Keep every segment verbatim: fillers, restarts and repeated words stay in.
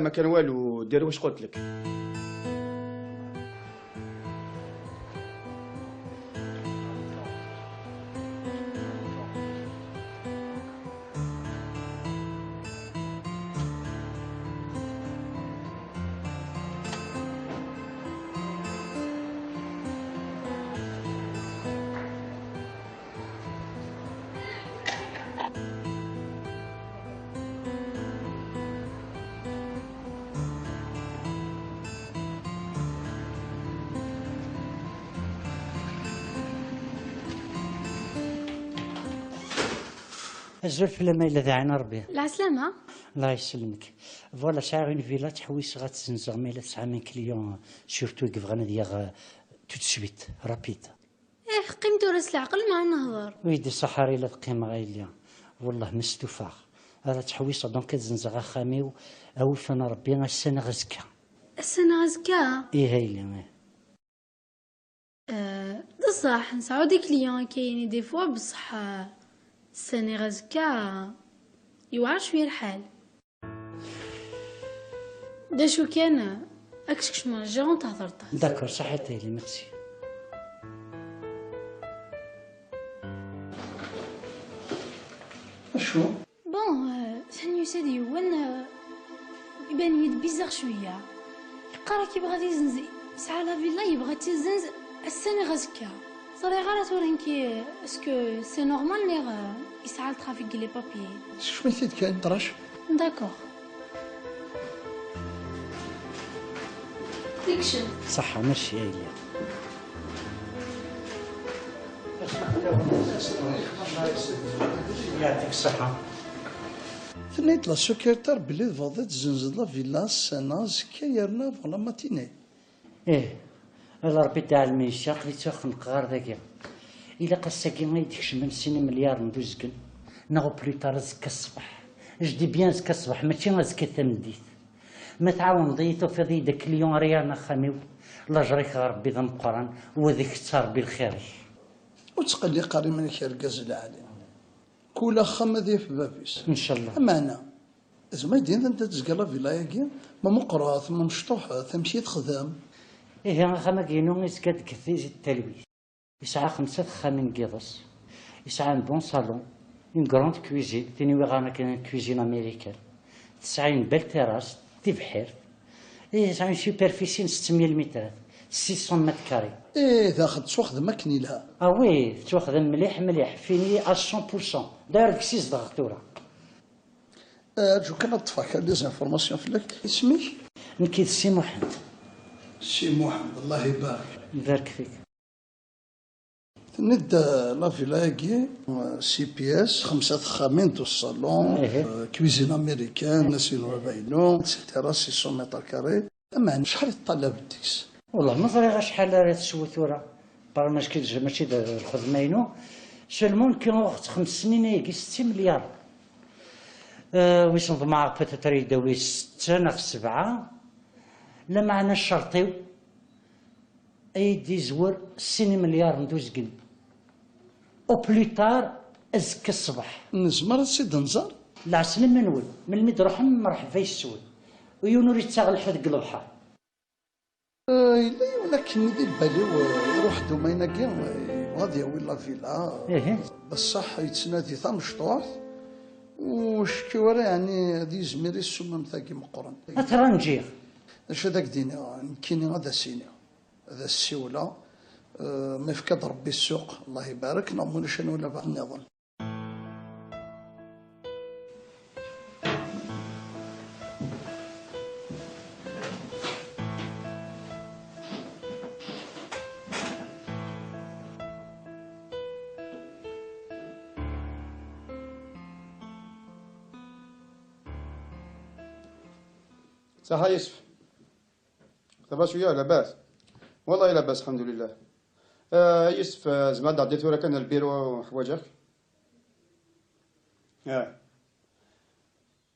Ma kan walu, dir wac qultlek. Azul fell-am, ma yella d aɛin Rebbi. Lɛeslama. Allah yesselmek. Voilà, sɛiɣ une villa, ttḥewwiseɣ ad tt-zenzeɣ, ma yella tesɛam un client, surtout i yebɣan ad yaɣ, euh, tout de suite, rapide. Eh, qqim tura s leɛqel, ma nehḍer. Ur yi-d-iṣaḥ ara ila ad qqimeɣ a yelli. Wellah, ma stufaɣ. Ad ttḥewwiseɣ donc ad zenzeɣ axxam-iw, awufan Rebbi ass-a neɣ azekka. Ass-a neɣ azekka? Ih a yelli, ih. Euh, d ṣṣeḥ, nesɛu des clients akka-yini des fois, bṣeḥ, euh, ass-a neɣ azekka, euh, yewɛer cwiya lḥal. D acu kan, ad k-sekcmeɣ le gérant, thedreḍ-as. D'accord, saḥit a yelli, merci. Acu? Bon, euh, atan yusa-d yiwen, euh, iban-iyi-d bizarre cwiya. Yeqqar-ak yebɣa ad izenz, yesɛa la villa, yebɣa ad tt-izenz ass-a neɣ azekka. Ẓriɣ ara tura nekki, est-ce que c'est normal neɣ, euh, yesɛa le trafic deg les papiers? Sekcem-it-id kan, ṭrac. D'accord. Ikcem. Ṣaḥḥa, merci a yelli. Yeɛṭik ṣṣaḥḥa. Tenna-d la secrétaire belli tebɣiḍ ad tezzenzeḍ la villa ssana azekka yerna avant la matinée. Ih, ala Rebbi d aɛelmi, aql-i ttwaxenqeɣ ar dagi. Ilaq ass-agi ay d-ikecmen sin imelyaren d uzgen, neɣ au plus tard azekka ṣṣbeḥ. Je dis bien azekka ṣṣbeḥ, mačči azekka tameddit. Ma tɛawneḍ-iyi, tufiḍ-iyi-d akliyon ara yaɣen axxam-iw, lajr-ik ɣer Rebbi d ameqqran, u ad ikett Rebbi lxir-ik. Ur ttqelliq ara iman-ik a argaz lɛali. Kul axxam ad yaf bab-is. Ncallah. Ameɛna, zma d-inin anda tezga la villa-agi, ma meqqret, ma mecṭuḥet, amek i texdem? Ihi, axxam-agi-inu yezga deg tizi n talwit. Yesɛa xemsa texxamin n yiḍes. Yesɛa un bon salon, une grande cuisine, tin i ɣɣaren akken cuisine américaine. Tesɛa une belle terrasse, tibḥirt. Yesɛa une superficie n settmya lmitrat, six cents mètres carrés. Ih, daxel tettwaxdem akken yelha. Ah oui, tettwaxdem mliḥ, mliḥ, fini à cent pour cent. D'ailleurs, deg-s i zedɣeɣ tura. Eh, arǧu kan ad ṭṭfeɣ kra des informations fell-ak. Isem-ik? Nekki d Si Muḥend. Si Muḥend, Allah ibarek. Ibarek fik. Tenniḍ-d, eh, la villa-agi, eh, six pièces, xemsa texxamin, douze salons, eh, cuisine américaine, ass-inu baba-inu, et cetera, six cents mètres carrés. Ameɛna acḥal i teṭṭalabeḍ deg-s? Wellah ma ẓriɣ acḥal ara teswu tura, parce que mačči d, mačči d lxedma-inu. Seulement nekki uɣeɣ-tt xems snin ayagi, setta imelyaren. Euh, wissen ḍemɛeɣ peut-être ad yi-d-tawi setta neɣ sebɛa. Lameɛna ccerṭ-iw ad yi-d-izwer sin imelyaren d uzgen. Au plus tard, azekka ṣṣbeḥ. Nezmer ad tt-id-nẓer? Lɛeslama-nwen, melmi d-truḥem, mreḥba yes-wen. U yiwen ur yettaɣ lḥut deg lebḥer. Eh, yella yiwen akken di lbal-iw, eh, iruḥ-d umaynagi, eh, yebɣa ad yawi la villa. Ihi. Beṣṣeḥ yettnadi tamecṭuḥt, ur cekkiɣ ara, yeɛni, ad yizmir i ssuma-m tagi meqqren. Ad t-ranǧiɣ. D acu ad ak-d-iniɣ, nekkini ad as-iniɣ, ad as-ssiwleɣ, eh, ma yefka-d Rebbi ssuq, Allah ibarek, neɣ ma ulac ad nwali abeɛḍ nniḍen. Saḥa Yusef. Ça va cwiya, labas? Wallahi labas, lḥemdulillah. Ah, Yusef, ah, zemreɣ ad d-ɛeddiɣ tura kan ar lbiru, ḥwaǧeɣ-k. Ah.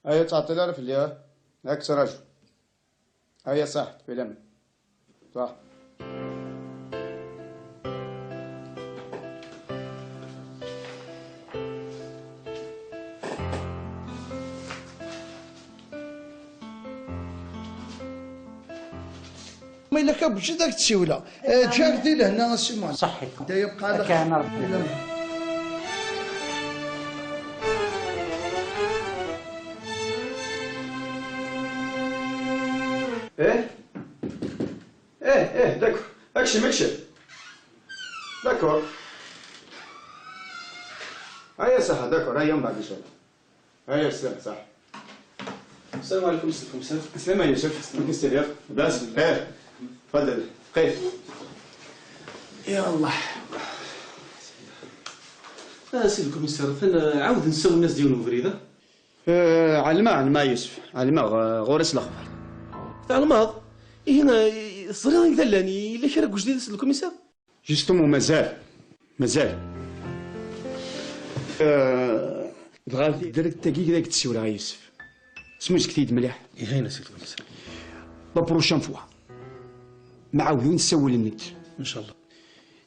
Aya, ur ttɛeṭṭil ara fell-i, ah. Ad k-ttraǧu. Aya, ṣaḥ, filamen. Ṣaḥ. Illa ka bǧid ak tsiwla. Eh, ǧak di lehna a Si Muḥend. Ṣaḥḥit. Da yebqa ala. Akka, ana Rebbi. Eh? Eh, eh, d'accord. Action, action. D'accord. Aya صح, d'accord. Aya من بعد إن شاء الله. Aya السلام صح. السلام عليكم سي الكوميسار. السلام يا يوسف. كيف تستمر؟ بس خير. تفضل. خير. يا الله. آه، سي الكوميسار، فين، آه، عاود نساو الناس ديال المبريدة؟ آه، علماء، علماء يوسف. علماء، آه، غورس الأخبار. تعلمات؟ إيه، آه، صغيرين ذلاني، إلا كان وجديد سي الكوميسار؟ Justement, مازال. مازال. آه، دغا درك تاكي كذاك تسيولا يوسف. سمو زكتيد مليح. إيه، هنا سي الكوميسار. La prochaine fois. ما عاودو نسول النت. إن شاء الله.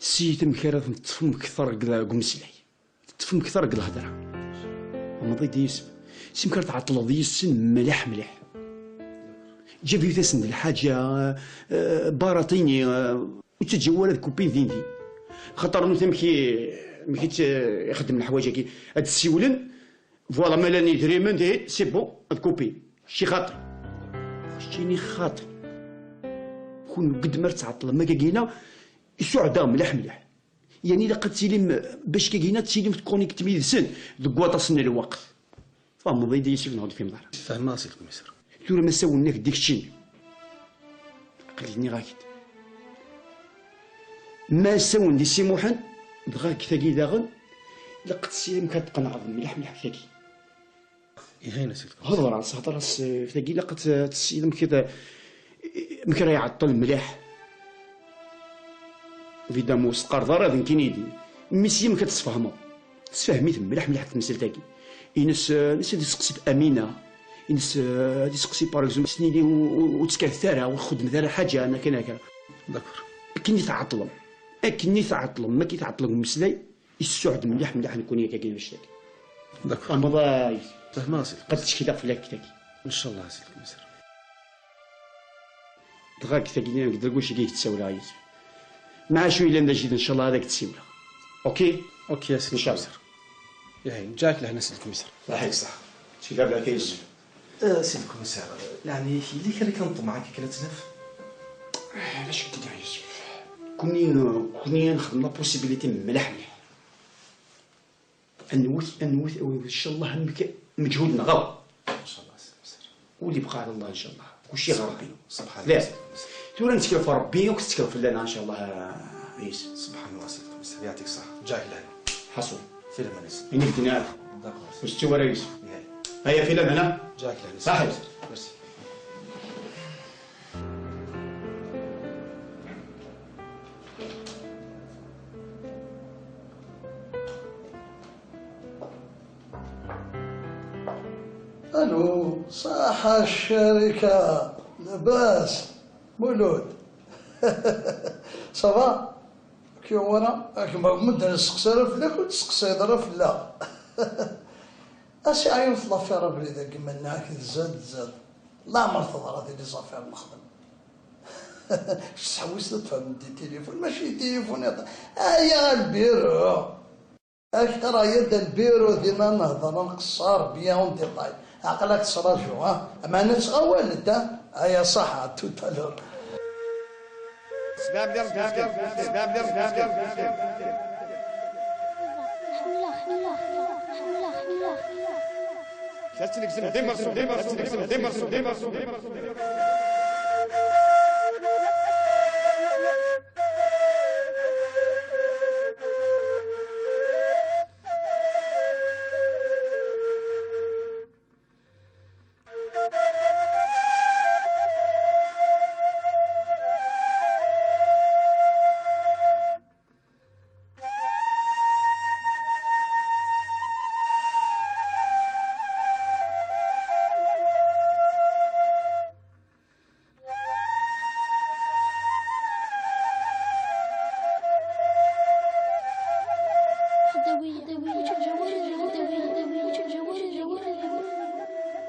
سي تمكارة تطفم كثر كذا قمسلي. تطفم كثر قد الهضرة. أما ضيد يوسف. سي مكار تعطل ضيس مليح مليح. جا في تسند الحاجة، آه، باراتيني، آه، وتجي ولد كوبين دين دين. خاطر نو تمشي، مشيت، آه، يخدم الحوايج كي هاد السيولن. فوالا، مالا ني دريمن دي، سي بون، هاد كوبي. شي خاطي. شتيني خاطي. كون قد ما تعطل، ما كاكينا، يسوع دا مليح مليح. يعني، إلا قد تسيلم باش كاكينا، تسيلم تكونيكت ميدسن، دك واطاس من الوقت. فهم ضيدي يوسف نعود في مدار. فهمها سي الكوميسار. ثورة ما ساون ناك ديك الشين. قلت لي غاكد. ما ساون دي سي محمد، دغاك ثاقي داغن، لقد سيلم كتقنع مليح مليح ثاقي. إيه، هنا سي الكوميسار. هضر على صحة راس ثاقي، لقد تسيلم كذا، مكرا يعطل مليح. Évidemment, ur s-teqqareḍ ara d nekk i d-yennan. Mmi-s yemma-k ad tesfehmeḍ. Tesfehmit mliḥ mliḥ temsalt-agi. Ines, eh, ines ad iseqsi Amina. Ines, eh, ad iseqsi, par exemple, s-nini ur, ur, ur ttkalet ara, ur txeddmet ara ḥaǧa, ana kan akka. D'accord. Akken i tɛeṭṭlem. Akken i tɛeṭṭlem, ma ki tɛeṭṭlem umeslay, yessuɛed mliḥ mliḥ nekkuni akka kan anect-agi. D'accord. Amaḍay. Fehmeɣ, a sidi. Qad ttekleɣ fell-ak tagi. Ncallah, a sidi lkumiser. Dɣa deg tagi-nni, deg dragouche-agi i k-d-ssawleɣ, a Yusef. Mɛa cwi yellan d ajdid, ncallah ad ak-d-ssiwleɣ. Ok? Ok, a sidi lkumiser. Yahi, neǧǧa-ak lehna, a sidi lkumiser. Yeɛṭik ṣṣeḥḥa. Ttkel bɛid a Yusef. Eh, a sidi lkumiser, leɛnaya-k, yella kra kan ṭṭmeɛ akka kra tlaf? Eh, d acu k-d-nniɣ, a Yusef? Kunni, kunni ad nexdem la possibilité mliḥ mliḥ. Ad nwet, ad nwet, ad nwet, ncallah, amek meǧhud-nneɣ akk. Ncallah, a sidi lkumiser. Ur yebqa ɛla Llah, ncallah. Kulci ɣer Rebbi. Subḥan Llah. Tura nettkel ɣef Rebbi, ur tettkel fell-aneɣ, ncallah, a Yusef. Subḥan Llah, a sidi lkumiser. Yeɛṭik ṣṣeḥḥa. Neǧǧa-ak lehna. Ḥaṣu. Fi lemana-s. Ini-k-d nniɣ. D'accord. Ur tettu ara, a Yusef. Yahi. Aya fi lemana. Neǧǧa-ak lehna. Ṣaḥit. Merci. Allô, صح الشركة، لاباس؟ مولود. Ça va؟ كي هو انا، راك ما مدن نسقسي راه فلاك وتسقسي راه فلا. اسي عيون في لافير ابريدك، كيما ناك تزاد تزاد. لا عمر تضرى دي لي زافير نخدم. شتحوس تفهم دي تليفون، ماشي تليفون يا ط-، ايا البيرو. اش راه يد البيرو ديما نهضر نقصر bien en détail. عقلك تسراجو، ها؟ اما نتغول انت. ايا صح، à tout à l'heure. سباب ديال الديسكيل، سباب ديال الديسكيل. تتنقسم ديما الصوت، تتنقسم ديما الصوت، ديما الصوت، ديما الصوت.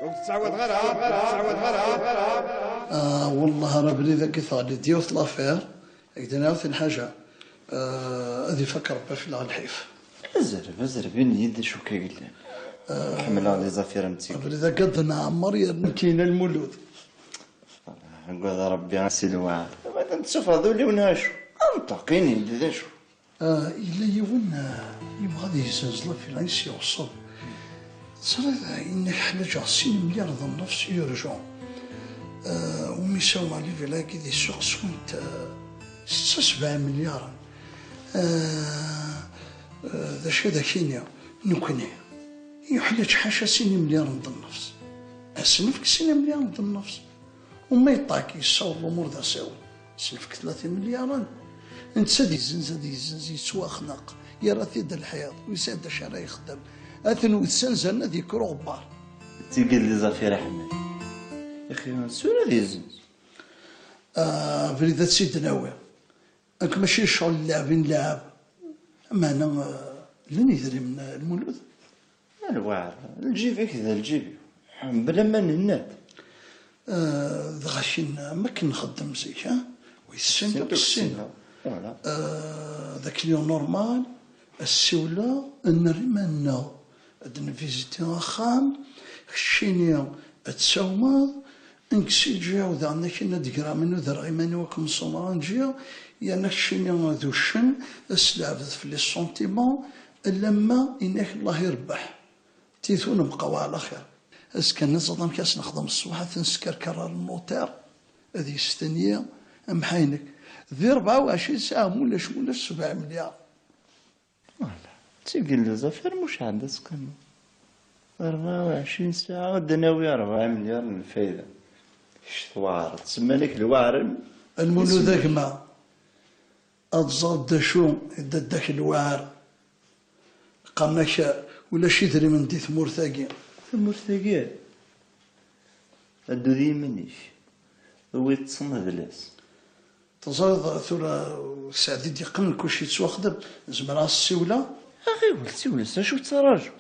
وتتعود غير، ها؟ تتعود غير، ها؟ آه، Wellah ara abrid-agi teɣli-d yiwet lafir, ak-d-nniɣ tin ḥaǧa, eh, ad ifak Rebbi fell-aɣ lḥif. Azreb, azreb, ini-yi-d d acu akka yellan. Ḥemmleɣ les affaires am tigi. Abrid-agi ad neɛmer yernu kina lmulud. Agad Rebbi a si lwaɛd. Ma d-tessufɣeḍ ul-iw neɣ acu? Anṭeq, ini-d d acu? Ah, yella yiwen, ah, yebɣa ad yezzenz la villa-ines yeɣṣeb. Teẓriḍ, ah, yenna-k ḥlaǧeɣ sin imelyar d nnefs urǧu. Ah, umi sawmeɣ la villa-agi di ssuq swant, ah, setta sebɛa imelyaren. Ah, ah, d acu ad ak-iniɣ, nekkni yuḥlaǧ ḥaca sin imelyaren d nnefs. Ad s-nefk sin imelyaren d nnefs. Uma yeṭṭak yessaweḍ lumuṛ d asawen, s-nefk tlata imelyaren. Netta ad yezzenz, ad yezzenz, yettwaxneq, yerra-t-id lḥiḍ, ur yesɛi d acu ara yexdem. Ad ten-wet s anzaren ad yekker uɣebbar. D tigi d les affaires a Ḥmed. Ixi, sura ad yezzenz. Ah, abrid ad tt-id-nawi. Nekk mačči ccɣel n lɛeb i nlɛeb. Meɛna, ah, llan yidrimen, ah, Lmulud? A lwaɛd, lǧib-ik d lǧib-iw, bla ma nenna-d. Ah, dɣa kin, am akken nxeddem zik, ha? Wi tessin akk tessin. Voilà. Ah, d akken yuɣ normal, ad ssiwleɣ, nerr iman-nneɣ, ad nviziti axxam, keččini ad tsawmeḍ, nekk si lǧiha-w daɣen akken ad d-greɣ aman uderreɣ iman-iw akken msumreɣ n ǧiha, yerna keččini d uccen, ad sleɛbet fell-i sentiment, alamma inak Allah irebbeḥ. Titu nebqa wa ɛla xir. Azekka-nni ẓeḍ amek ad s-nexdem ṣṣbeḥ, ad t-neskerker ar lnuṭir, ad yestani amḥaynek. Di rebɛa u ɛecrin saɛa, mulac, mulac, sebɛa imelyar. Voilà. D tigi n les affaires mucaɛen d aseqqamu. Rebɛa u ɛecrin saɛa, ad d-nawi rebɛa imelyar n lfayda. Kečč tweɛreḍ, semman-ak lwaɛren. A Lmulud a gma, ad tẓer d acu i d adda-k lwaɛr. Qqaren-ak ulac idrimen di tmurt-agi. Tamurt-agi? Ddu d yiman-ik. Wi ṭṭsen adlas. Teẓriḍ tura, Saɛdi d-yeqqnen, kulci yettwaxdem, zemreɣ ad s-ssiwleɣ? Ɣiwel siwel-as, acu tettraǧuḍ?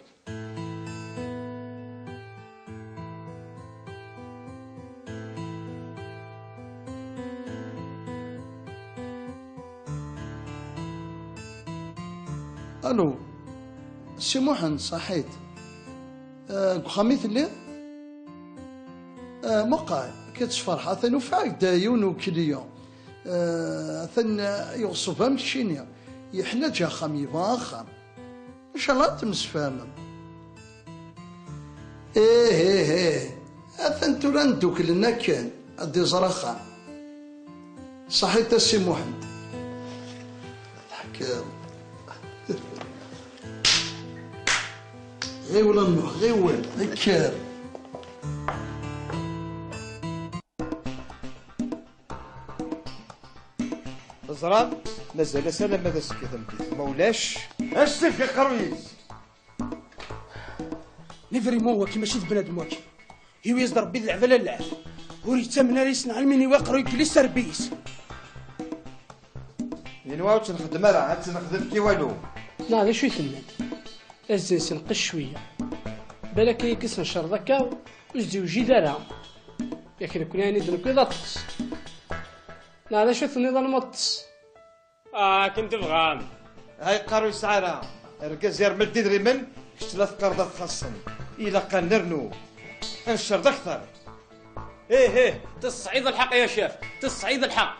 Allo, Si Muḥend, ṣaḥit. Eh, deg uxxam i telliḍ? Eh, muqal, akka ttferḥ, atan ufiɣ-ak-d yiwen ukliyan. Eh, atan, eh, yeɣṣeb am keččini. Yeḥlaǧ axxam, yebɣa axxam. Ncallah ad temsefhamem. Ih, ih, ih. Atan tura nduklen akken, ad d-iẓer axxam. Ṣaḥit a Si Muḥend. Teḥkiḍ. Ɣiwel a Nuḥ, ɣiwel, kker. Teẓram, mazal-as alamma d azekka tameddit, ma ulac. Asif iqerru-is! Mais vraiment, waki mačči d bnadem waki. Iwi-yas-d Rebbi d leɛbala n lɛeb. Ur yettamen ara yes-neɣ almi niwa aqerru yekkeli s rebbi-is. Yenwa ur tt-nxeddem ara, ad tt-nexdem ki walu. Neɣ d acu i tennam? Azzen senqec cwiya. Balak ayagi s-ncerḍ akka, ur s-d-iwjid ara. Yak nekkni ayen i d-newwi d aṭṭes. Neɣ d acu tenniḍ a lmuṭṭes? Ah, akken tebɣam. Ay qqar ur yesɛi ara. Argaz yermel-d idrimen, kečč la teqqareḍ ad txaṣṣem. Ilaq ad nernu. Ad ncerḍ akter. Ih, ih, tesɛiḍ lḥeqq ya caf, tesɛiḍ lḥeqq.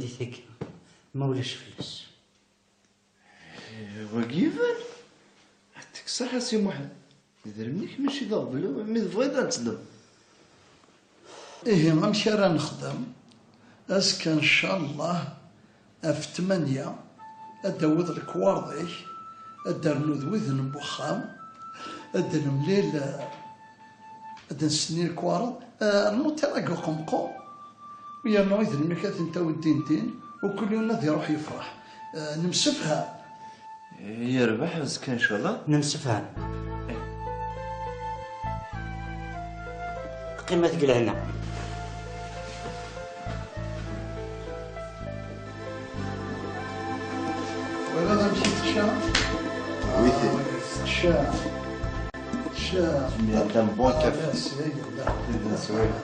Di tagi, ma ulac fell-as. Eh, wagi iban. Ɛṭik ṣṣeḥḥa a Si Muḥend. Idrimen-ik mačči d aɣbel, mi tebɣiḍ ad tt-ddem. Ihi, amek ara nexdem? Azekka, ncallah, ɣef tmanya, ad d-tawiḍ lekwaɣeḍ-ik, ad d-ternuḍ widen n wexxam, ad d-nemlil, eh, ad d-nstenni lekwaɣeḍ. Eh, rnu tiragi uqemqum, u yernu idrimen-ik ad ten-tawiḍ din din, u kul yiwen ad iruḥ yefreḥ. Eh, nemsefham. Yerbeḥ azekka, ncallah. Nemsefham. Qqimet deg lehna. Twalaḍ amek i tečča? Oui, c'est tečča. Tečča. Ttemyerdan bon café. Ah, la, c'est vrai, la. C'est de souhait.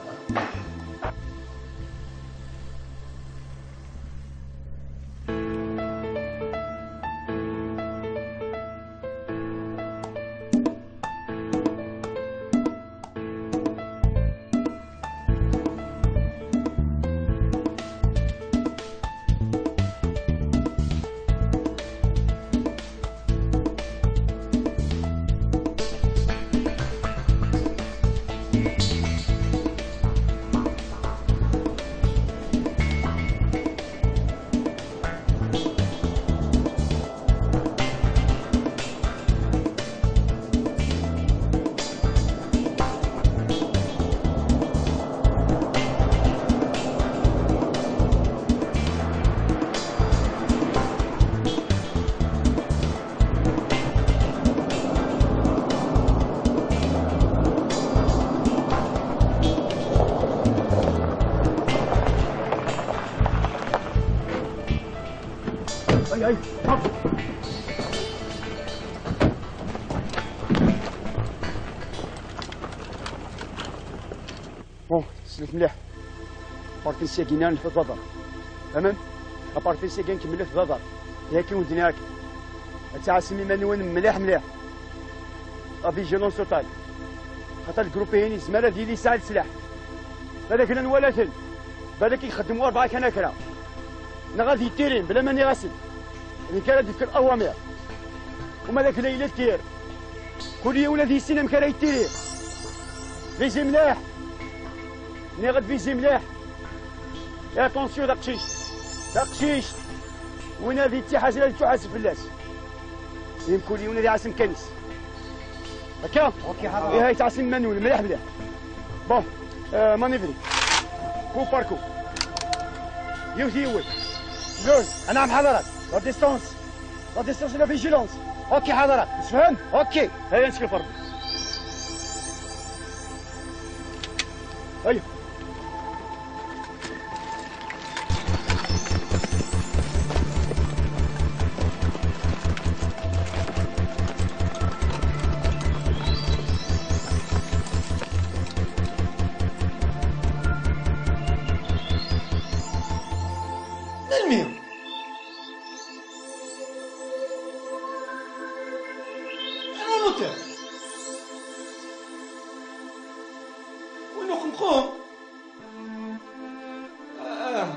Bon, slet mliḥ. Aparti n syagi-nni ad nḥut d aḍar. Tamam? Aparti n syagi nkemmlet d aḍar. Ihi akken wen-d-nniɣ akka. Ad tɛassem iman-nwen mliḥ mliḥ. La vigilance totale. Xaṭer lgrup-ihin yezmer ad yili yesɛa leslaḥ. Balak llan walaten. Balak ixeddem wa rebɛa kan akra. Neɣ ad yettirin bla ma nniɣ-asen. D nekk ara d-yefken awamir. Uma d akla yella ttir. Kul yiwen ad yissin amek ara yettiri. Bizi mliḥ. Nniɣ-d bizi mliḥ. Et attention taqcict. Taqcict. Win ad yettiḥazel ad yettuḥaseb fell-as. Yemkul yiwen ad iɛas amkan-is. Akka? Ok, حضرات. Ihi, yettɛasim iman-nwen mliḥ mliḥ. Bon, euh, manœuvre. Coup par coup. Yiwet yiwet. Luz, أنا محضرات. La distance. La distance et la vigilance. Ok حضرات. Tfehmem? Ok. Aya, ntkel f Rebbi. Aya. Melmi? Anwa notaire? Win uxemxum? Ah.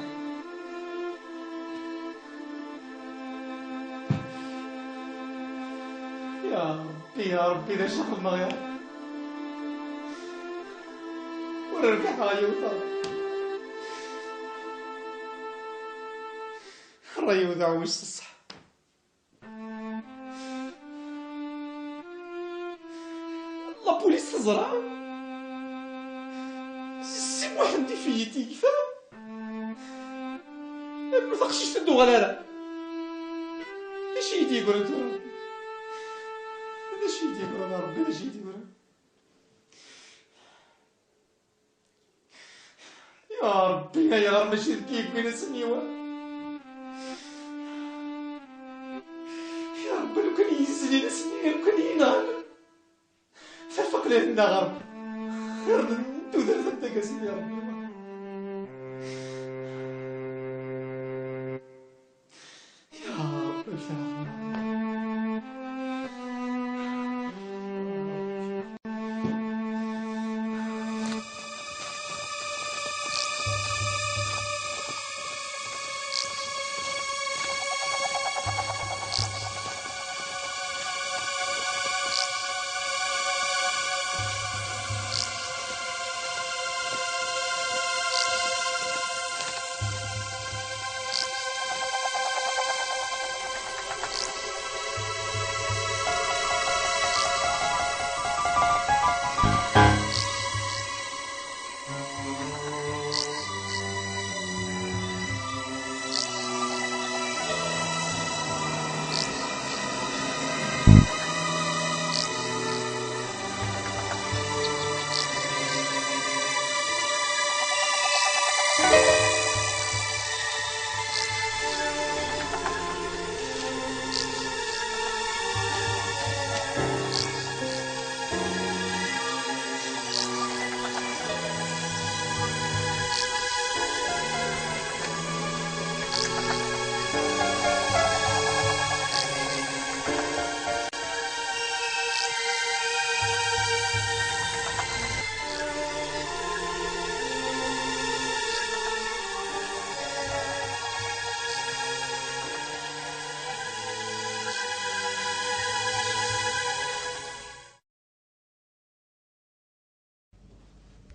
Ya Ṛebbi, ya Ṛebbi, d acu xedmeɣ ya? Ur rbiḥeɣ yiwet a Ṛebbi. Ṛṛay-iw d aɛwij s ṣṣeḥ. La police teẓra. Si Muḥend ifeyyi-d yekfa. Yernu taqcict ur d-tuɣal ara. D acu i yi-d-yeggran tura? D acu i yi-d-yeggran a Ṛebbi, d acu i yi-d-yeggran? Ya Ṛebbi, ayɣer mačči d nekk i yewwin ass-nni wa? Ya Ṛebbi, lukan iyi-zlin ass-nni, lukan iyi-nɣan. Terfeq lehna ɣer xir n tudert am tagasi, ya Ṛebbi. Ya Ṛebbi, lferḥ.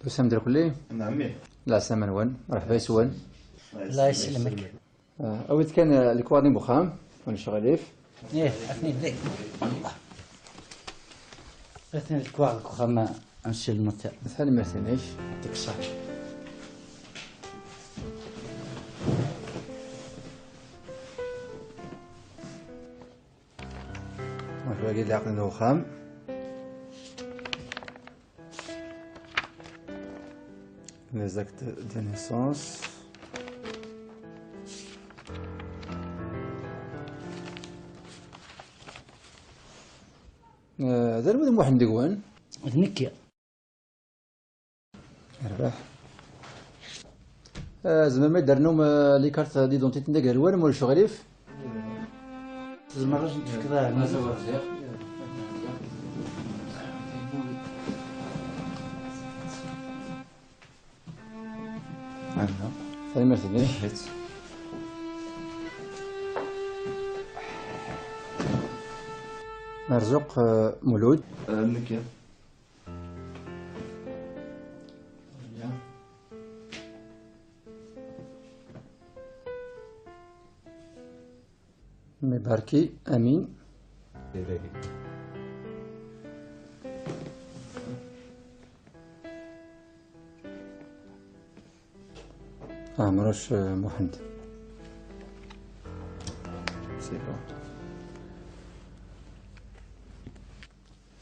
Tusam-d irkelli? Nɛemmi. Lɛeslama-nwen, mṛeḥba yes-wen. Allah yeslemek. Ah, awit kan, ah, lekwaɣeḍ-im deg uxxam, ur necɣilif. Ih, atni deg. Atni lekwaɣeḍ deg uxxam, a monsieur le notaire. Tanemmirt-inek. Deg ṣṣeḥ. Wagi d leɛqel n uxxam. Les actes de naissance. D anwa d Muḥend deg-wen? D nekki. Yerbeḥ. Ah, tzemrem ad d-ternum, ah, les cartes d'identité n Dda Gerwan, ma ulac uɣilif? Tzemreḍ ad ten-tefkeḍ, ah, Tanemmirt-nni. Merzuq, eh, Mulud. Eh, nekk. Mibarki Amin. Ɛemruc, eh, Muḥend. C'est bon.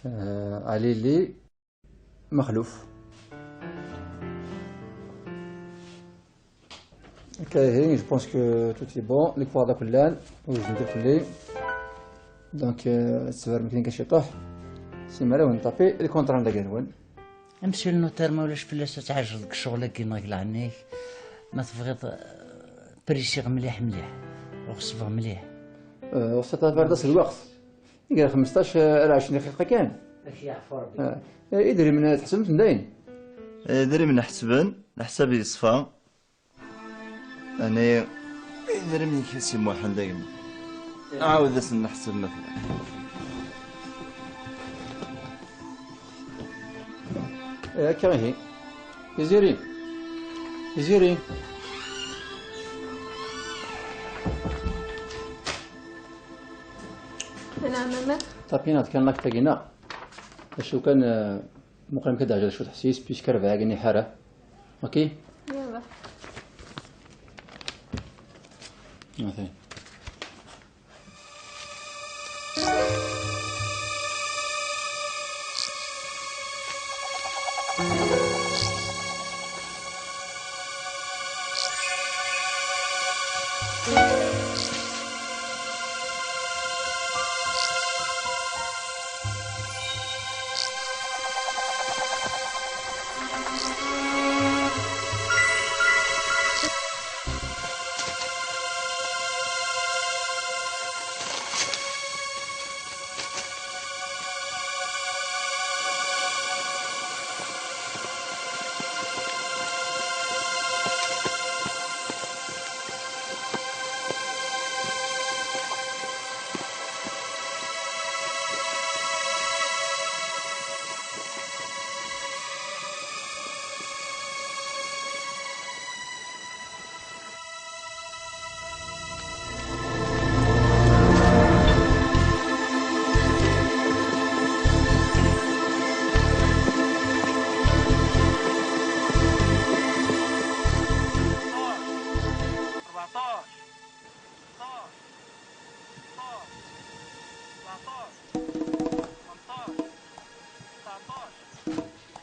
Eh, Ɛlili Mexluf. Ok, je pense que tout est bon. Lekwaɣeḍ akk llan, ur zendil fell-i. Donc, euh, ad tberrem kan ciṭuḥ. Simmal ad wen-nṭapi lkunṭra n Dda Gerwan. Amsel notaire, ma ulac fell-as, ad tɛejleḍ deg ccɣel-agi neɣ deg leɛnaya-k. Ma tebɣiḍ, euh, prisiɣ mliḥ mliḥ, ɣeṣbeɣ mliḥ. Euh, ɣas ad tafar d ass n lweqt. Gar xmesṭac ar ɛecrin daqiqa kan. Ad k-yeɛfu Rebbi. Ah, eh, idrimen tḥesbem-ten dayen? Eh, idrimen ḥesben, leḥsab yeṣfa. Ani, idrimen-ik a Si Muḥend a gma. Ɛawed-asen leḥsab ma tella. Eh, akka ihi. Tiziri. Tiziri. Anɛam a maître. Tapinaḍ kan lakṭagina. Acu kan, eh, muqel amek ad d-ɛǧal cwiṭ ḥess-is, puisque rbeɛ-agi iḥara. Ok? Yalla. Atan.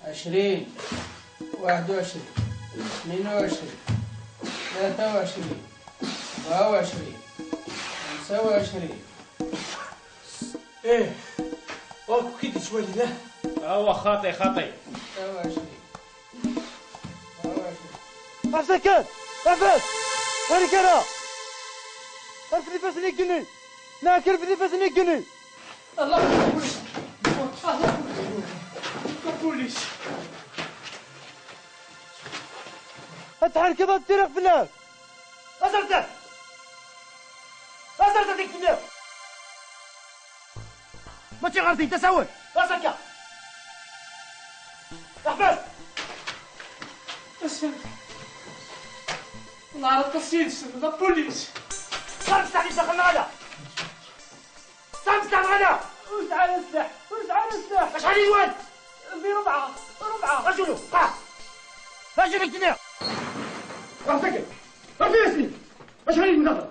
عشرين، واحد وعشرين، اثنين وعشرين، ثلاثة وعشرين، أربعة وعشرين، خمسة وعشرين. ايه، اوك كي تسوالي ده. هو خاطي، خاطي. ستة وعشرين. أربعة وعشرين. عساكر! عباس! هاني كرا! عرف لي فاس نيكني! لا، كرف لي فاس نيكني! الله يقولش. الله يقولش. البوليس. اتحرك يا باب، تيرك في النار. ازرتك. ازرتك في النار. ماشي غلطي، انت سوي. راسك يا. احبس. اسلم. نهار التصيد، سلم، البوليس. صار مستحيل دخلنا هذا. صار مستحيل هذا. وش على السلاح؟ وش على السلاح؟ اش على الواد؟ في ربعة، ربعة. رجلو، ها. رجلك دنيا. راسك. راسك يا سيدي. اش على المدافع؟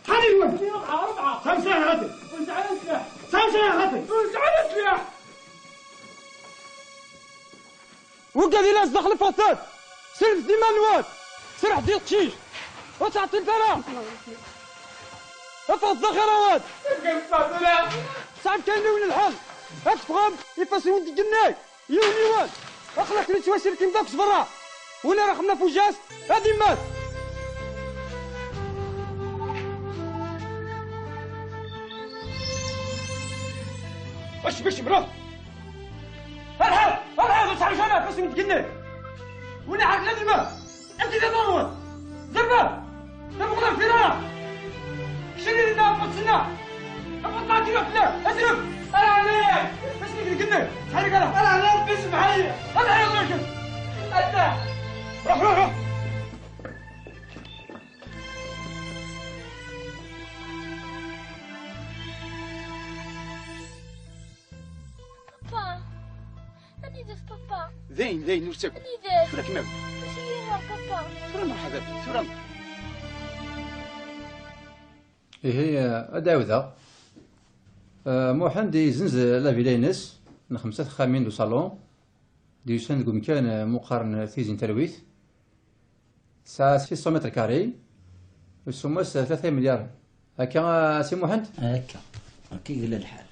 شحال هو؟ ربعة، ربعة. خمسة يا غادي. وش على السلاح؟ خمسة يا غادي. وش على السلاح؟ وقال لي لا دخل فصل. سلف ديما الواد. سرح ديال القشيش. وتعطي الفرا. افضل خير واد. صعب كاين وين الحل. Ad teffɣem ifassen-nwen deg igenni, yiwen yiwen. Aql-aken nettwaselkim d akk s berra. Win ara xemna fujast, ad immat. Acbi, acbi, ruḥ. Alḥaq, alḥaq, ur tesɛic ara ifassen-nwen deg igenni. Win iɛerqen ad immat. Anti d aḍu-nwen? Zerba! D ameqqran fell-aɣ! Kcem-iyi dinna ɣef wass-nneɣ! Abuṭṭan kra fell-ak! Azref! Ala ɛlayk! Acu-k deg igenni? Ttḥerrik ara! Ala ɛlayk, Ṛebbi semmeḥ-iyi! Ala ɛlayk! Ala! Ruḥ, ruḥ, ruḥ! Papa! Anida-t papa? Dayen, dayen, ur ttagad. Anida-t? Tura kem-awi. Mačči yid-neɣ papa. Tura merḥaba bik, tura. Ihi, eh, ad d-ɛawdeɣ. Eh, Muḥend yezzenz la villa-ines n xemsa texxamin d usalon, d-yusan deg umkan, eh, mu qqaren Tizi n Talwit. Tesɛa six cents mètres carrés, ussumm-as tlata imelyaren. Akka, a Si Muḥend? Akka. Akka i yella lḥal.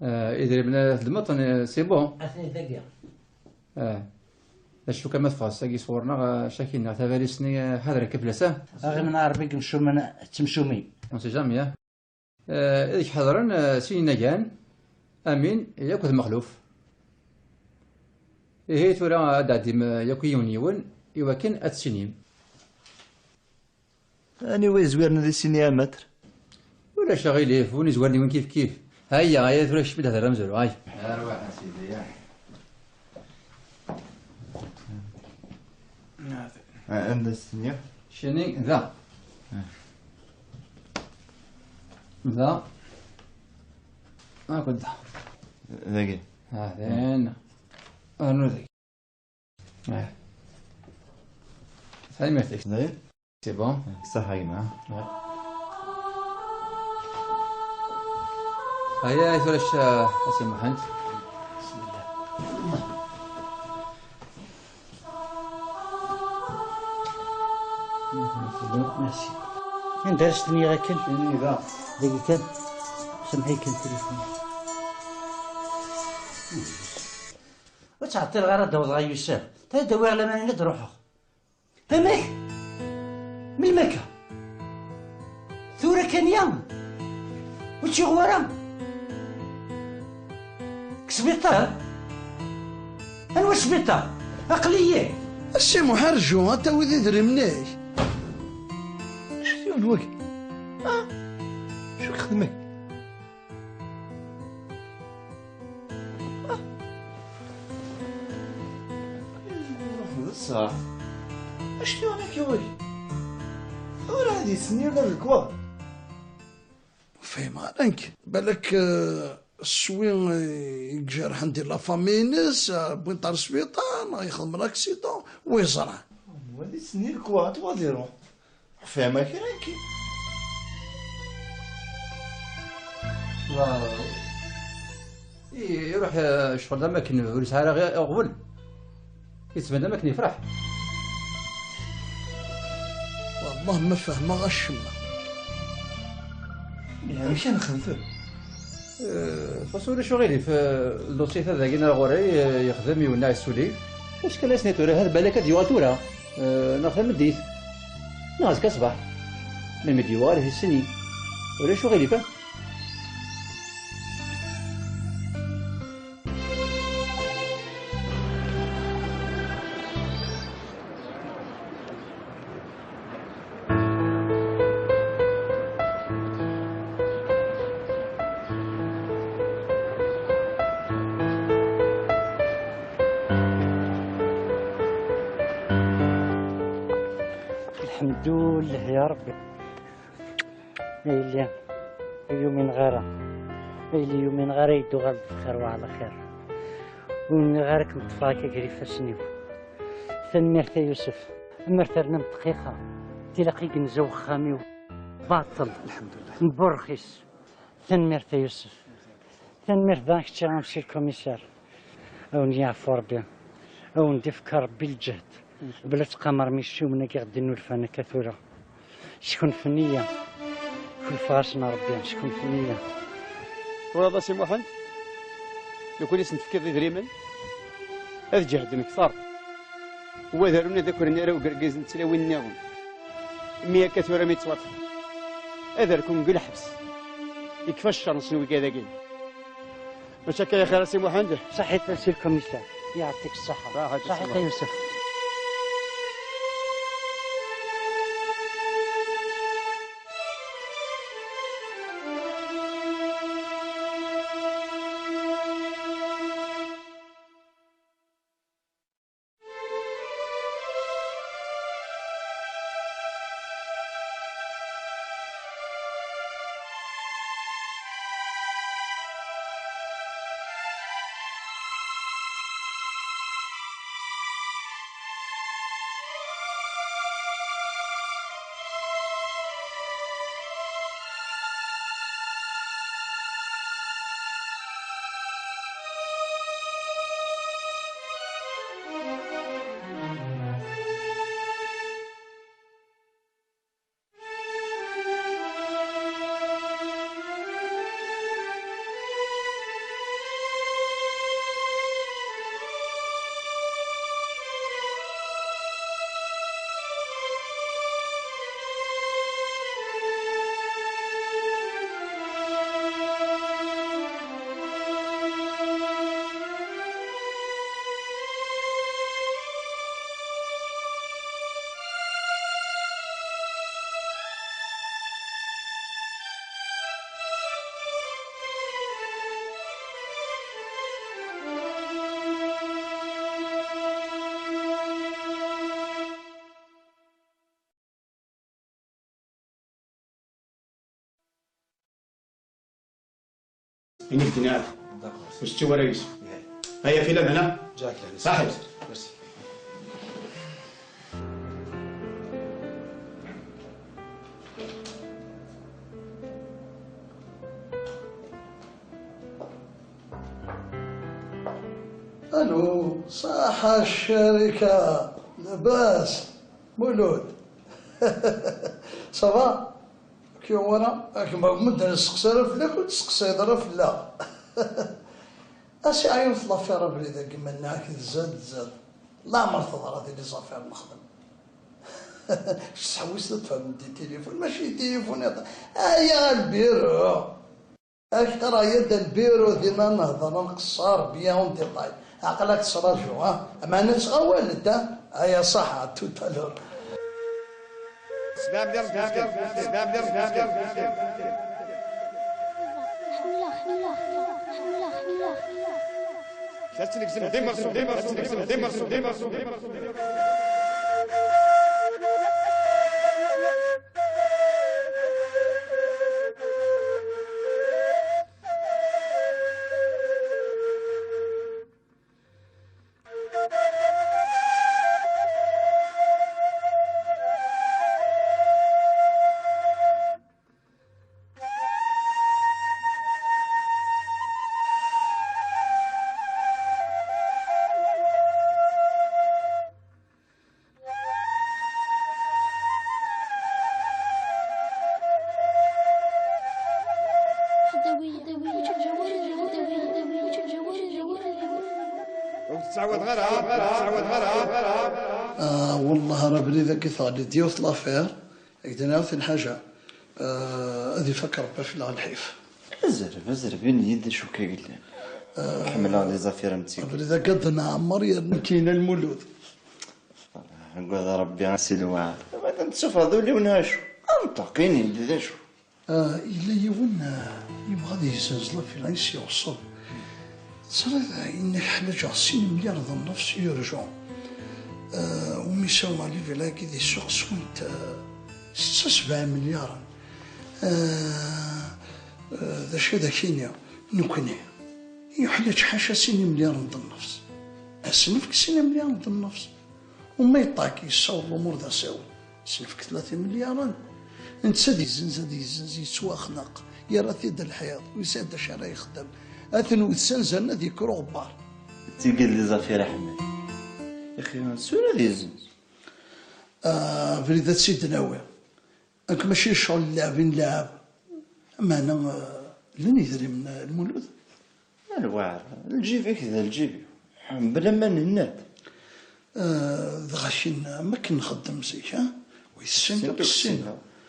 Eh, idrimen ara tedmeḍ, eh, c'est bon. Atni dagi. Eh, d acu kan ma teffeɣ sagi sɣur-neɣ, eh, caki-nneɣ tabalizt-nni, eh, ḥadret kan fell-as, ah. Aɣ imneɛ Rebbi deg imcumen, d timcumin. On sait jamais, ah. Eh, ideg ḥedṛen, eh, sin inagan, Amin yakk d Mexluf. Ihi tura ad d-tɛeddim, eh, yakk yiwen yiwen i wakken ad tt-tinim. Aniwa yezwiren ad isini a Maître? Ulac aɣilif, win izwaren yiwen kif kif. Hayya, hayya tura kecm-d ad amezru, ay. Arwaḥ a sidi, ya. Ah, anda s-tenniḍ? Keččini da. Ah. Da. Akked da. Dagi. Ah, din. Rnu dagi. Ah. Tanemmirt-ik. Dayen? C'est bon. Ṣaḥa a gma. Ouais. Aya i tura a Si Muḥend. Merci. Anda ara s-tiniɣ akken? Ini da. Dagi kan. Semḥ-iyi kan tilifun. Ur ttɛeṭṭileɣ ara ad d-awḍeɣ a Yusef. Tura ad d-awiɣ laman ad d-ruḥeɣ. Amek? Melmi akka? Tura kan ya? Ur ččiɣ wara? Deg sbiṭar? Anwa sbiṭar? Aql-iyi. A Si Muḥ, rju, ad tawiḍ idrimen-ik. Acu t-yuɣen wagi? Ah? Acu k-xedmen? Ruḥ d ṣṣeḥ. Acu t-yuɣen akka wagi? Ur ɛad yessen yir lekwaɣ. Ur fhimeɣ ara nekk. Balak, eh, ccwi, eh, i ijerḥen di la famille-ines, eh, wwin-t ɣer sbiṭar, neɣ yexdem l'accident, wi yeẓran. Wali-tt-nni lekwaɣ, ad iruḥ. Fehmeɣ kra nekki. Wa-, i-, iruḥ, eh, ccɣel d am akken ur yesɛi ara ɣi-, aɣbel. Yettban d am akken yefreḥ. Wallah ma fehmeɣ acemma. Amek ara nexdem? Eh, xas ulac uɣilif, eh, ldossier-a dagi neɣ ɣur-i, eh, yexdem iwenneɛ issuli. Acu kan ass-nni tura, hal balak ad yuɣal tura, eh, neɣ tameddit, neɣ azekka ṣṣbeḥ. Mi mi d-yuɣal, ad yessini. Ulac uɣilif, ah? الحمد لله يا ربي. A yelli, ur yumineɣ ara. A yelli, ur yumineɣ ara yedduɣal d lxir wa ɛla xir. Ur yumineɣ ara kem-ṭṭfeɣ akka gar ifassen-iw. Tanemmirt a Yusef. Amer ternam dqiqa, tilaq i yenza wexxam-iw baṭel. Lḥemdullah. Mburxis. Tanemmirt a Yusef. Tanemmirt daɣ kečči a monsieur le commissaire. A wen-yeɛfu Rebbi. A wen-d-ifk Rebbi lǧehd. Bla ttqamar mi ccumna i ɣ-d-innulfan akka tura. Skunfen-iyi. Kulfeɣ-asen a Rebbi, skunfen-iyi. Twalaḍ a Si Muḥend? Lukan i sen-tefkiḍ idrimen, ad ǧehden kter. U ad arun ad akren arraw n yergazen d tlawin nniḍen. Imi akka tura mi ttwaṭṭfen, ad rkun deg lḥebs. Yekfa ccer-nsen wigad-agi. Mačči akka ya xir a Si Muḥend? Saḥit a Si lkumisaṛ. Yeɛṭik ṣṣeḥḥa. Saḥit a Yusef. Ini-k-d niɛad. D'accord. Ur tetti wara yis. Aya fi lamana. Jazakallah. Saḥit. Merci. Allô, صحة الشركة، لاباس؟ مولود. Ça va؟ كي ورا، راك ما مدن السقسي راه فلاك وتسقسي راه فلا. أسي عيون في l'affaire أبريد، كيما هاك تزاد، تزاد. لا عمر تضرى دي les affaires نخدم. شتحوس تفهم دي تليفون، ماشي تليفون يا ط-، آه يا البيرو. أكثر يد البيرو ديما نهضر نقصر bien en détail. عقلك تسراجو، ها؟ أما نتغول أنت. أيا صح، tout à l'heure. سلام ديال المسكين، سلام ديال المسكين. لا تنقسم ديما رسول، ديما رسول، ديما رسول، ديما رسول. Ur tettɛawad ara, ur tettɛawad ara. Ah, والله راه بلي ذاك يثغلي ديوث l'affaire. Ak d-nniɣ tin ḥaǧa, eh, ad ifak Rebbi fell-aɣ lḥif. Azreb, azreb, ini-yi-d acu akka yellan. Eh, ḥemmleɣ les affaires am tigi. Abrid akka d-nɛemmer yerna kina lmulud. Agad Rebbi a si lweɛd. Ma d-tessufɣeḍ ul-iw neɣ acu? Anṭeq, ini-d d acu. Eh, yella yiwen, eh, yebɣa ad yezzenz l'affaire i s-yeɣṣeb. Teẓriḍ, yenna-k ḥlaǧeɣ sin imelyar d nnefs urgent. Eh, umi sawmeɣ livela-agi di ssuq swint, eh, setta sebɛa imelyaren. Eh, eh, d acu ad ak-iniɣ, nekkni, yuḥlaǧ ḥaca sin imelyaren d nnefs. Ad s-nefk sin imelyaren d nnefs. Uma yeṭṭak, yessaweḍ lumuṛ d asawen. Ad s-nefk tlata imelyaren. Netta ad yezzenz, ad yezzenz, yettwaxneq, yerra-t-id lḥiḍ, ur yesɛi d acu ara yexdem. Ad t-nwet s anzaren ad yekker uɣebbar. D tigi d les affaires a Ḥmed. Ixi, sura ad yezzenz. Ah, abrid ad tt-id-nawi. Nekk mačči ccɣel n lɛeb i nlɛeb. Meɛna, ah, llan idrimen, ah, Lmulud? Lwaɛr, lǧib-ik d lǧib-iw. Bla ma nenna-d. Eh, dɣa kin, am akken nxeddem zik, ha? Wi tessen, wi tessen.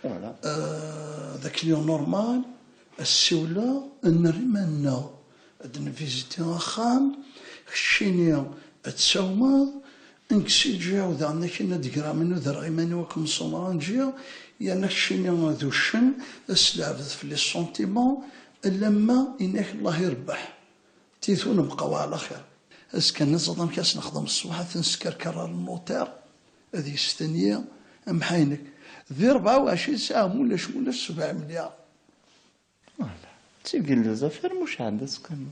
Voilà. Eh, d akken yuɣ normal, ad ssiwleɣ, ad nerr iman-nneɣ, ad nviziti axxam, keččini ad tsawmeḍ, nekk si ǧǧiɣ daɣen akken ad d-greɣ manu derreɣ iman-iw akken msumar n ǧǧiɣ, yerna keččini d uccen, ad sleɛbet fell-i sentiment, alamma inak Allah irebbeḥ. Titu nebqa wa ɛla xir. Azekka nẓeḍ amek as nexdem ṣṣbeḥ, ad t-neskerker ar lnuṭir, ad yestenyi amḥaynek. Di rebɛa u ɛecrin saɛa, mulac, mulac, sebɛa melyar. Voilà. D tigellelt affaire mucaɛda s kanu.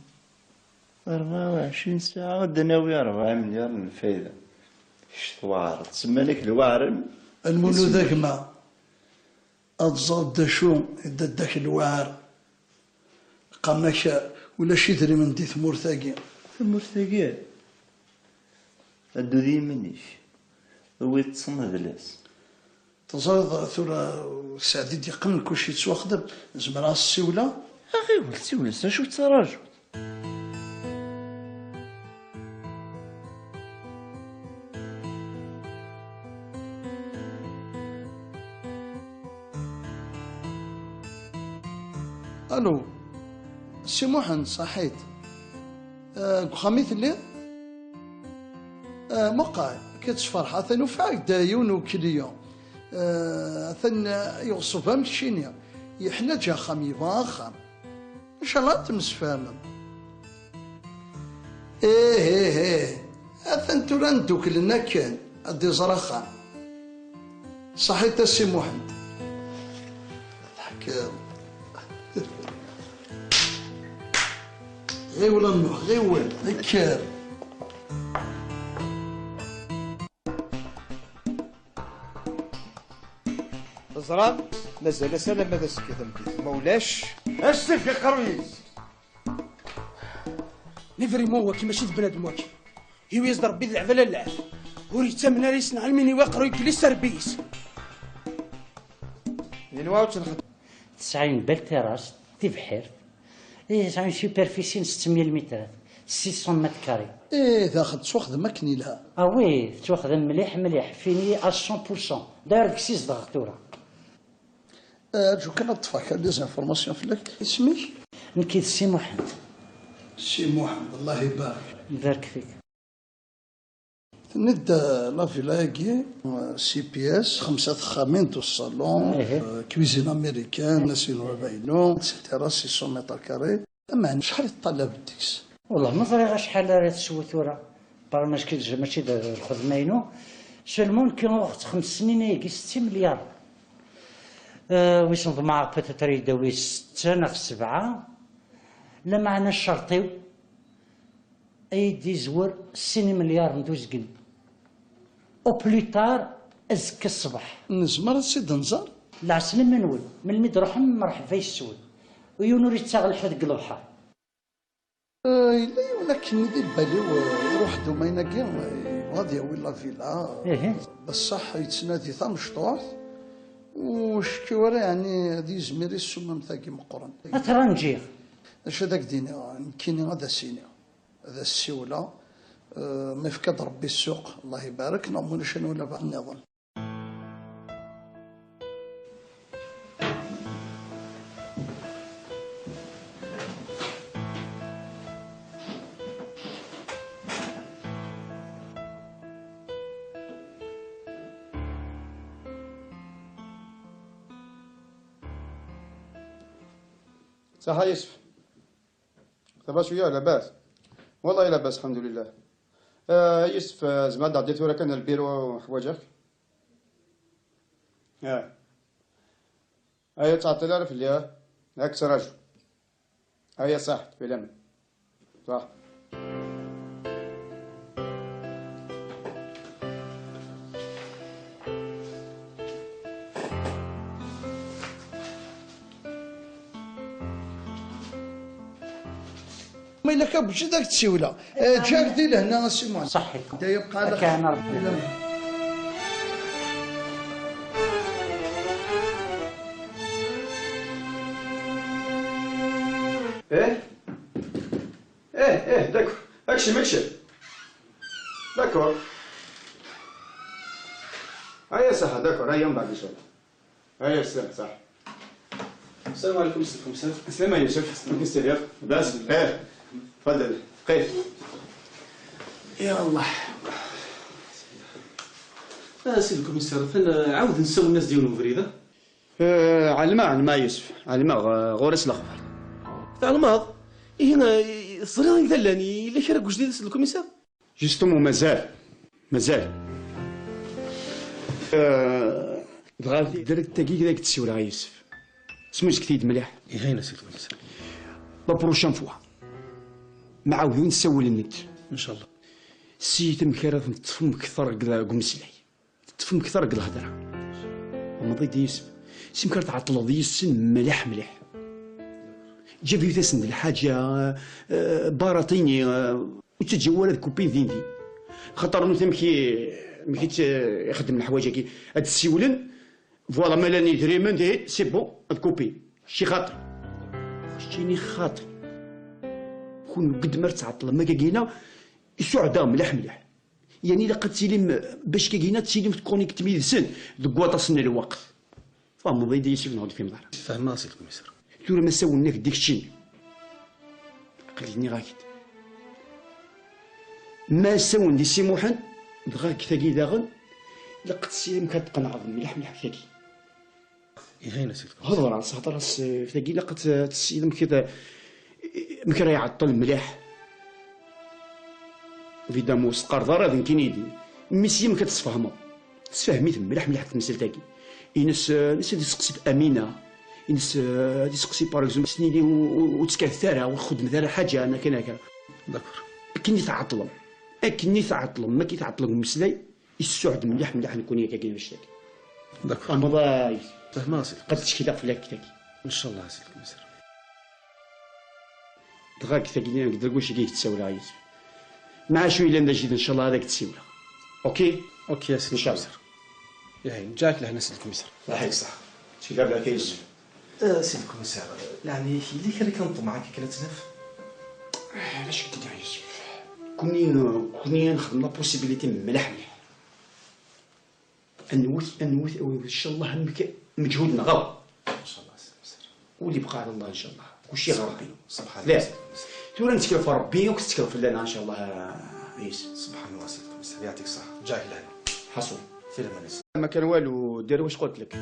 Rebɛa u ɛecrin saɛa, ad d-nawi rebɛa melyar n lfayda. Kečč tweɛreḍ. Semman-ak lwaɛren. Lmulud a gma. Ad tẓer d acu i dadda-k lwaɛr. Qqaren-ak ulac idrimen di tmurt-agi. Tamurt-agi? Ddu d yiman-ik. Wi ṭṭsen adlas. Teẓriḍ tura Saɛdi d-yeqqen kullec yettwaxdem. Zemreɣ ad s-ssiwleɣ? Ɣiwel siwel-as, acu tettrajuḍ? Alo, Si Muḥend, ṣaḥit. Eh, deg uxxam i telliḍ? Eh, muqal, akka ttferḥ, atan ufiɣ-ak-d yiwen ukliyan. Eh, atan, eh, yeɣṣeb am keččini. Yeḥlaǧ axxam, yebɣa axxam. Ncallah ad temsefhamem. Ih, ih, ih. Atan tura nduklen akken ad d-iẓer axxam. Ṣaḥit a Si Muḥend. Tḥekkeḍ. Ɣiwel a Nuḥ, ɣiwel, kker. Teẓram, mazal-as alamma d azekka tameddit, ma ulac. Actif iqerru-is. Mais vraiment, waki mačči d bnadem waki. Iwi-yas-d Rebbi d leɛbala n lɛaf. Ur yettamen ara yes-neɣ almi niwa aqerru yekkeli s rebbi-is. Yenwa ur tt-nxeddem. Tesɛa une belle terrasse, tibḥirt. Et ça a une superficie n sept mille mètres, six cents mètres carrés. Eh, daxel tettwaxdem akken yelha. Ah oui, tettwaxdem mliḥ, mliḥ, fini à cent pour cent. D'ailleurs, deg-s i zedɣeɣ tura. Eh, arǧu kan ad ṭṭfeɣ kra des informations fell-ak. Isem-ik? Nekk d Si Muḥend. Si Muḥend, Allah ibarek. Ibarek fik. Tenniḍ-d, eh, la villa-agi, eh, six pièces, xemsa texxamin, douze salons, eh, cuisine américaine, asin n baba-inu, et cetera, six cents mètres carrés. Ameɛna, acḥal i teṭṭalabeḍ deg-s? Wellah, ma ẓriɣ acḥal ara teswu tura. Par mačči d, mačči d lxedma-inu. Seulement, nekki uɣeɣ-tt xems snin ayagi, setti melyar. Eh, wissen ḍemɛeɣ peut-être ad yi-d-tawi setta neɣ sebɛa. Lameɛna ccerṭ-iw, ad yi-d-izwer sin imelyaren d uzgen. Au plus tard, azekka ṣṣbeḥ. Nezmer ad tt-id-nẓer? Lɛeslama-nwen, melmi d-truḥem, mreḥba yes-wen. U yiwen ur yettaɣ lḥut deg lebḥer. Eh, yella yiwen akken di lbal-iw, eh, iruḥ-d umayen-agi, eh, yebɣa ad yawi la villa. Ihi. Beṣṣeḥ yettnadi tamecṭuḥt, ur cekkiɣ ara, yeɛni, ad yizmir i ssuma am tagi meqqren. Ad t-ranǧiɣ. D acu ad ak-d-iniɣ, nekkini ad as-iniɣ. Ad as-ssiwleɣ, eh, ma yefka-d Rebbi ssuq, Allah ibarek, neɣ ma ulac ad nwali abeɛda nniḍen. صحا يوسف. Ça va شوية، لاباس؟ والله لاباس، الحمد لله. آه، يوسف، آه، زعما غادي ثورة كان البيرو حوايجك؟ آه. أيا تعطي لا في اللي، آه. هاك تراجع. أيا صح، في الأمن. صح. Ma yella kan bǧid ad k-tsiwleɣ. Eh, ǧǧiɣ di lehna a Si Muḥend. صحيت. Da yebqa ala xir. Akka, أنا ربي. Eh? ايه، ايه، داكور. اكشن، اكشن. داكور. هيا صح، داكور، هيا من بعد ان شاء الله. هيا السلام، صح. السلام عليكم، السلام عليكم، السلام. السلام يا يوسف، ممكن تستريح؟ بس، ايه، تفضل، قيف. يا الله. آه، سي الكوميسار، ثنا عاود نساو الناس ديال المبريدة. آه، علماء، علماء يوسف، علماء، آه، غوريس الأخبار. تعلماض؟ إيه، آه، صغيرين ذلاني، إلا كان جديد سي الكوميسار؟ جوستومون مازال، مازال. آه، دغا درك تاكي كذا كتسيولا يوسف. سمو زكتيد مليح. إيه، هاينا سي الكوميسار. لا بروشان فوا. معاودين نسول النت. إن شاء الله. سي تمكرة نتفهم أكثر كذا قمسلي. تفهم أكثر ديك الهضرة. ومضي دي يوسف. سمكر تعطلض يسن مليح مليح. جا فيو تسند الحاجة، آه، باراتيني، آه، وتتجول هاد كوبين دين دين. خاطر نو تمشي، مشيت، آه، يخدم الحوايج كي هاد السيولن. فوالا، مالا ني دريمن دي، سي بون، هاد كوبين. شي خاطر. شتيني خاطر. كون قد ما تعطل، ما كاكينا، يسعدا مليح مليح. يعني، إلا قد تسيلي م-، باش كاينه تسيلي متكونيكت ميدسن ديك واطاس من الوقت. فهم بغيت يسيب نعود في مدار. فهمها سي الكوميسار. ثورة ما ساولناك ديك الشيء. قلت لي غاكد. ما ساون دي سي محمد، دغا كتاكي داغن، إلا قد تسيلي مكتقنع مليح مليح كتاكي. يهينا سي الكوميسار. هضر راس، هضر راس، في داكي إلا قد تسيلي مكت-، مكرا يعطل مليح. فيدامو سقار ضرر هذا كاين يدي. مي سي ما كتسفهمو. تسفهميت مليح مليح في المسألة تاكي. إنس، نس هادي سقسي بأمينة. إنس، هادي سقسي بار اكزومبل سنيني و-، و-، وتسكر ثارة وخدم ثارة حاجة أنا كان هكا. داكور. كني تعطلم. أكني تعطلم، ما كي تعطلم مسلاي. يسعد مليح مليح نكون ياك كاين باش تاكي. داكور. أما ضايف. فهمها سي. قد تشكي داك فلاك تاكي. إن شاء الله سي الكوميسار. دغا كتاكيني نقدر نقول شي كيتساولا عيط. مع شويه لان جيت ان شاء الله هذاك تسيولا. اوكي. اوكي يا سي ان شاء الله. الكوميسار. ياهي نجاك لهنا سي الكوميسار. الله يحفظك. صح. شي قبل كيجي. آه، سي الكوميسار، يعني اللي كان كنطمع كي كانت نف. علاش كنت عايش؟ كوني، كوني نخدم لا بوسيبيليتي مليح مليح. انوث انوث انوث ان شاء الله همك مجهودنا غاو. ان شاء الله سي المسير. واللي بقى على الله ان شاء الله. كلشي غير ربي. سبحان الله. ثورة نتكلف ربي وكتكلف لنا ان شاء الله. عيس. سبحان الله سي المسير، يعطيك الصحة، جاك لهنا. حصول. في الامان. ما كان والو، دير واش قلت لك.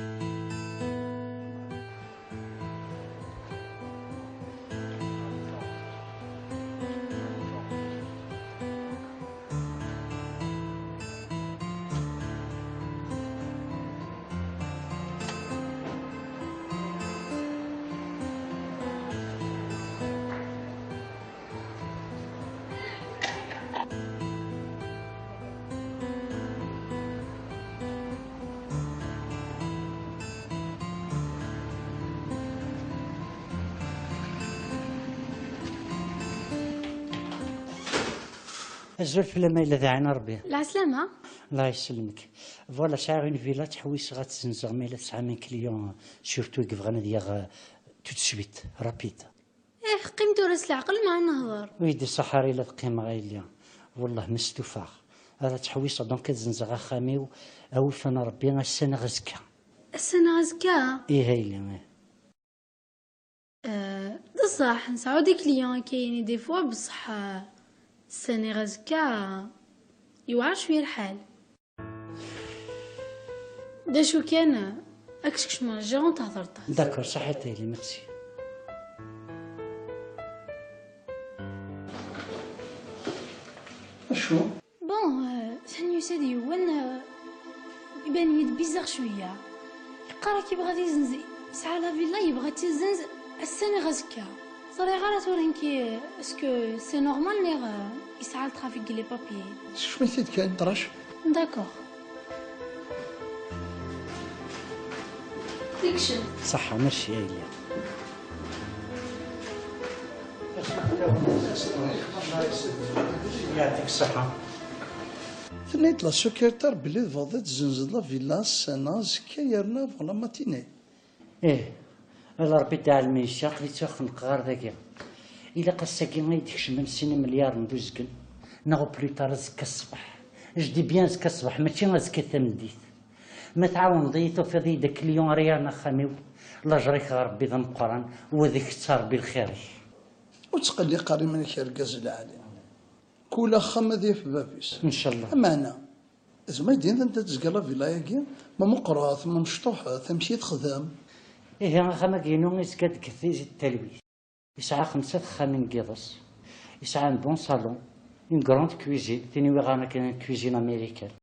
Azul fell-am, ma yella d ɛin Ṛebbi. Lɛeslama. Allah yesselmek. Voilà, sɛiɣ une villa, ttḥewwiseɣ ad tt-zzenzeɣ, ma yella tesɛam un client, surtout i yebɣan ad yaɣ, euh, tout de suite, rapide. Ih, qqim tura s leɛqel ma nehḍer. Ur yi-d-iṣaḥ ara ila ad qqimeɣ a yelli. Wellah ma stufaɣ. Ad ttḥewwiseɣ donc ad zzenzeɣ axxam-iw, a wi fana Ṛebbi, ass-a neɣ azekka. Ass-a neɣ azekka? Ih a yelli, ih. Euh, d ṣṣeḥ, nesɛa des clients akka yini des fois, bṣeḥ, euh, ass-a neɣ azekka, yewɛer cwiya lḥal. D acu kan, ad k-skecmeɣ la gérante, thedreḍ-as. D'accord, ṣaḥit a yelli, merci. Acu? Bon, euh, atan yusa-d yiwen, euh, iban-iyi-d bizarre cwiya. Yeqqar-ak yebɣa ad izenz, yesɛa la villa, yebɣa ad tt-izenz ass-a neɣ azekka. Ẓriɣ ara tura nekki, est-ce que c'est normal neɣ, euh, yesɛa le trafic deg les papiers? Sekcem-it-id kan, drac. D'accord. Dikcem. Ṣaḥa, merci a yelli. Yɛṭik ṣṣaḥa. Tenna-d la secrétaire belli tebɣiḍ ad tzenzeḍ la villa ssana azekka yerna avant la matinée. Ih, ala Ṛebbi d aɛlem, aql-i ttwaxenqeɣ ar dagi. Ilaq ass-agi ay d-kecmen sin imelyaren d uzgen, neɣ au plus tard azekka ṣṣbeḥ. Je dis bien azekka ṣṣbeḥ, mačči azekka tameddit. Ma tɛawneḍ-iyi, tufiḍ-iyi-d client ara yerren axxam-iw, lajer-ik ɣer Rebbi d ameqqran, u ad ikett Rebbi lxir-ik. Ur ttqelliq ara iman-ik, argaz lɛali. Kul axxam ad yaf bab-is. Ncallah. Ameɛna, tzemreḍ ad d-tiniḍ anda tezga la villa-agi? Ma meqqret, ma mecṭuḥet, amek i texdem? Ihi, axxam-agi-inu yezga deg tizi n talwit. Yesɛa xemsa texxamin n yiḍes. Yesɛa un bon salon, une grande cuisine, tin i ɣɣaren akken cuisine américaine.